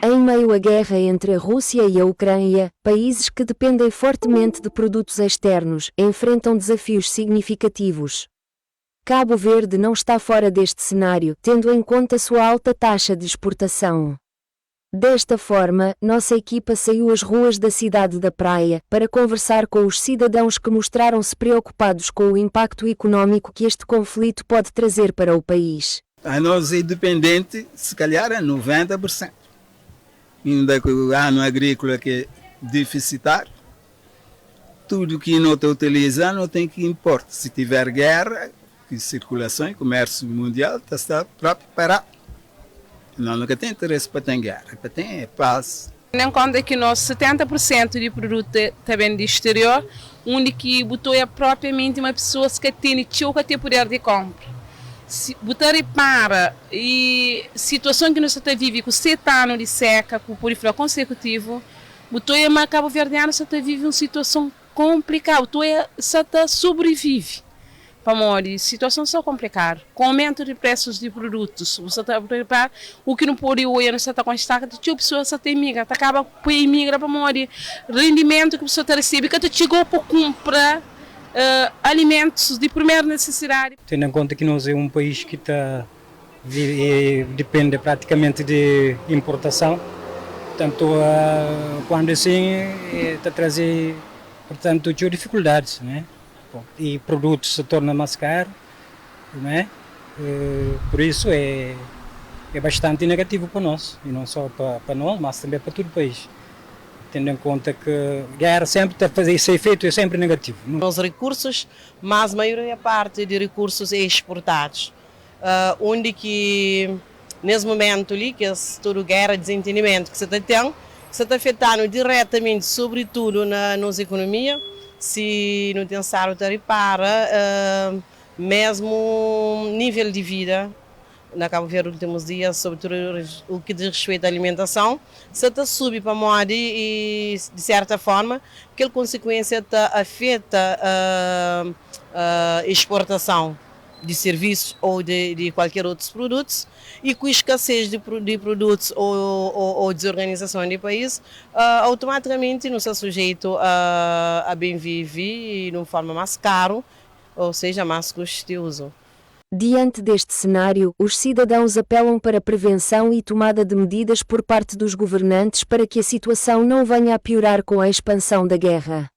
Em meio à guerra entre a Rússia e a Ucrânia, países que dependem fortemente de produtos externos enfrentam desafios significativos. Cabo Verde não está fora deste cenário, tendo em conta sua alta taxa de exportação. Desta forma, nossa equipa saiu às ruas da cidade da Praia para conversar com os cidadãos que mostraram-se preocupados com o impacto econômico que este conflito pode trazer para o país. A nós é dependente, se calhar, é 90%. Ainda que o ano agrícola que é deficitário, tudo que não está utilizando tem que importar. Se tiver guerra, que circulação e comércio mundial está próprio parado. Não, nunca tem interesse para ter guerra, para ter é paz. Tendo em conta que nós 70% de produto também do exterior, onde que botou é propriamente uma pessoa que tem que ter poder de compra. Se botar e para e situação que nós está vive com 7 anos de seca, com por consecutivo, botou é uma Cabo Verdeano está vive uma situação complicada, botou é está sobrevive. Pamodi, situação só complicada. Com aumento de preços de produtos, você está a preparar o que não pode hoje, não está constatar que a pessoa só tem migra, tá acaba por imigra para rendimento que a pessoa está recebe, que te chegou para comprar alimentos de primeira necessidade. Tendo em conta que nós é um país que está depende praticamente de importação, portanto, quando assim está a trazer, portanto, dificuldades, né? E produtos se tornam mais caros, né? Por isso é bastante negativo para nós, e não só para nós, mas também para todo o país. Tendo em conta que guerra sempre tem fazer esse efeito é sempre negativo. Os recursos, mas a maioria parte de recursos é exportados. Onde que nesse momento ali, que é toda guerra, desentendimento que se está tendo, se está afetando diretamente, sobretudo na nossa economia, se não tem saldo para mesmo nível de vida na Cabo Verde nos últimos dias, sobretudo o que diz respeito à alimentação, se está subir para moda e, de certa forma, que a consequência tá afeta a exportação de serviços ou de qualquer outros produtos e com escassez de produtos ou desorganização do país, automaticamente não está sujeito a bem viver de uma forma mais caro, ou seja, mais custoso. Diante deste cenário, os cidadãos apelam para prevenção e tomada de medidas por parte dos governantes para que a situação não venha a piorar com a expansão da guerra.